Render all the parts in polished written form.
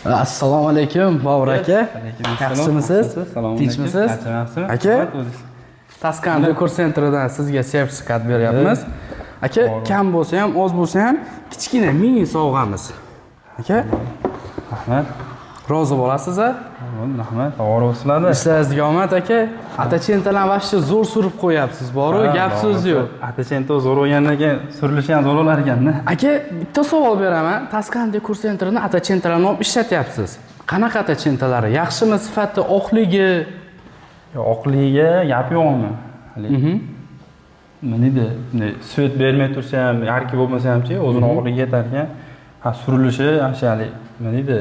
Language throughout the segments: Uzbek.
Assalomu alaykum, Bobur aka. Yaxshimisiz? Tinchmisiz? Aka, Taskan Dekor Center'dan sizga sertifikat beryapmiz. Aka, kam bo'lsa ham, oz bo'lsa ham kichkina mini sovg'amiz. Aka, Rahmat. Rozi bo'lasiz a? Rahmat. To'g'ri bo'lsinlar. Ishlaringizga omad, aka. Atachentalarni вообще zo'r surib qo'yapsiz, boru, gap so'z yo'q. Atachento zo'r bo'lgandan keyin surilishi ham zo'r bo'lar ekanda. Aka, bitta savol beraman. Taskan Dekor Center'ini atachentalarni olib ishlatyapsiz. Qanaqa atachentalari? Yaxshimi sifati, oqligi? Yo, oqligiga gap yo'qmi? Haligi nima deydi, bunday свет bermay tursa ham, яркий bo'lmasa hamchi, o'zini oqligi yetar ekan. Ha, surilishi ana shu haligi nima deydi,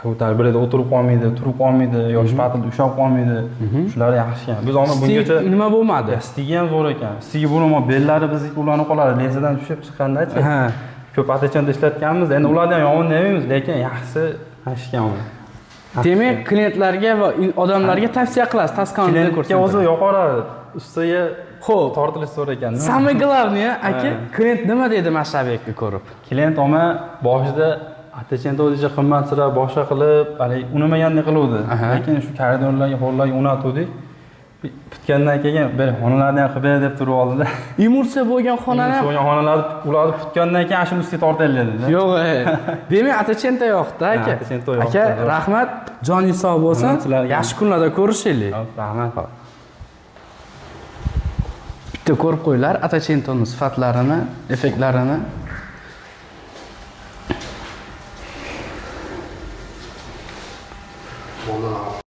как bir yerda o'tirib qolmaydi, turib qolmaydi, yo shpatel ushlab qolmaydi. Shular yaxshi ekan. Biz ona bungacha Стык nima bo'lmadi? Стык i ham zo'r ekan. Стык i buni bellari bizniki ulanib qoladi, lenzadan tushib chiqqandachi. Ko'p atachenta ishlatganmiz. Endi ularni ham yomon demaymiz, lekin yaxshisi mana shu ekan uni. Demak, klientlarga va odamlarga tavsiya qilasiz Taskan Dekor Klientga o'zi Center'ni. Yoqaveradi. Ustiga Xo'p. tortilish zo'r ekan. Самое главное, aka, klient nima dedi mana shu obyektni ko'rib? Klient olma boshida atachenta o'zicha qimmatsirab, boshqa qilib, haligi unamagandek qiluvdi. Lekin shu koridorlarga, hollarga o'rnatuvdik. Bitgandan keyin bir xonalarni ham qilib ber deb turib oldida. Emulsiya bo'lgan xonani ham Bo'lgan xonalarni ularni bitgandan keyin ana shuni ustiga tortaylik dedi. Yo'q, demak, Atachenta yoqdi, aka. Ha, Atachenta yoqdi. Aka, rahmat, joningiz sog' bo'lsin. Rahmat sizlarga. Yaxshi kunlarda ko'rishaylik. Rahmat. Bitta ko'rib qo'yinglar Atachentoni sifatlarini, effektlarini.